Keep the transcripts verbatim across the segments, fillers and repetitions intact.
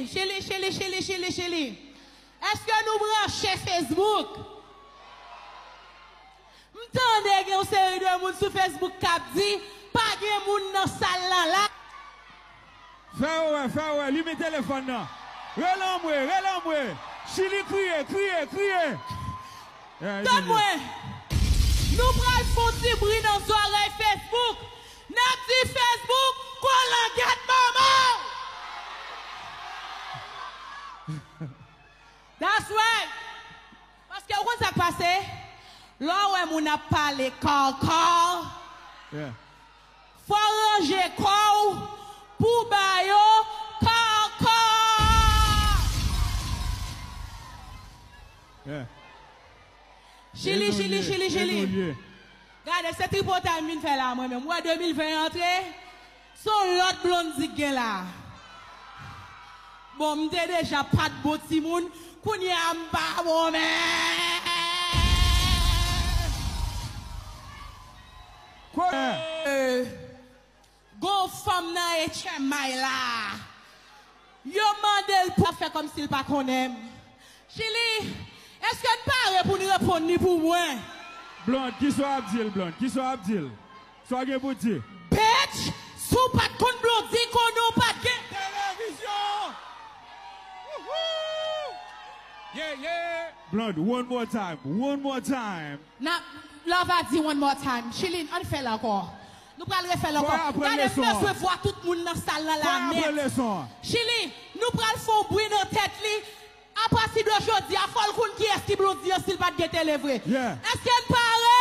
Chili, Chili, Chili, Chili, Chili. Èske nou branche Facebook? M tande gen yon seri de moun sou Facebook k ap di, pa gen moun nan sal lan la. Fè yo wè, fè yo wè, limen telefòn nan. Rele anmwe, rele anmwe. Chili kriye, kriye, kriye. Tann mwen. Nou pral fè yon ti bri nan zòrèy Facebook. N ap di Facebook, kolangèt manman w. That's right. Paske ou konn sa k pase? Lè w wè moun ap pale kòkò, yeah, fò w ranje kò w pou w ba yo kòkò. Yeah. Chili, Chili, Chili, Chili. Gade, se tripotay m vin fè la mwen menm. Ou wè de mil ven antre, se yon lòt Blondy k gen la. Bon, m te deja pa t bon timoun, kounye a m pa bon menm. Gon fanm nan H M I la. Yo mande l pou ap fè kòmsi l pa konnen m. Chili, èske n pare pou n reponn li pou mwen? Blonde, kisa w ap di l, Blonde? Kisa w ap di l? Sa w gen pou di? Bitch, si w pa t konn Blondy, konnen w pa t gen televizyon. Wouhou! Yeah, yeah. Blonde, one more time, one more time. N ap, lè w va di one more time. Chili, ann fè l ankò. Nou pral refè l ankò. Gade, m bezwen vwa tout moun nan sal lan la nèt. Chili, nou pral fè yon bri nan tèt li. Apati de jodi a, fò l konn kiyès ki Blondy an si l pa t gen tele vre. Yeah. Èske n pare?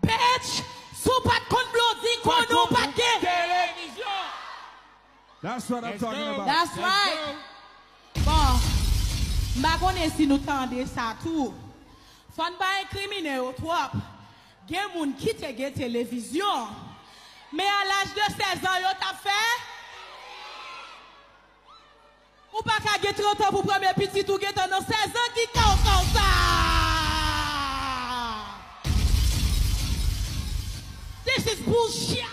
Bitch, si w pa t konn Blondy, konnen w pa t gen televizyon. That's what I'm talking about. That's right. Bon, m pa konnen si nou tande sa tou. Fò n pa enkrimine yo twòp. Gen moun ki te gen televizyon, men a laj de sèz an yo t ap fè. Ou pa ka gen trant an pou premye pitit ou gentan nan sèz an, ki kawkaw sa? This is bullshit.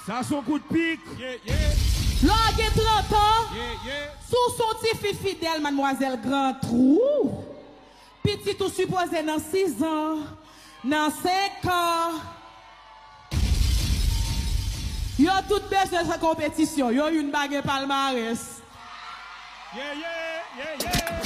Sa se yon kout pik. Yeah, yeah. Lè w gen trant an, yeah, yeah, si w se yon tifi fidèl, madmwazèl Gran Twou, pitit ou sipoze nan sis an, nan senk an. Yo tout bezwen fè konpetisyon. Yo youn pa gen palmarès. Yeah, yeah, yeah, yeah.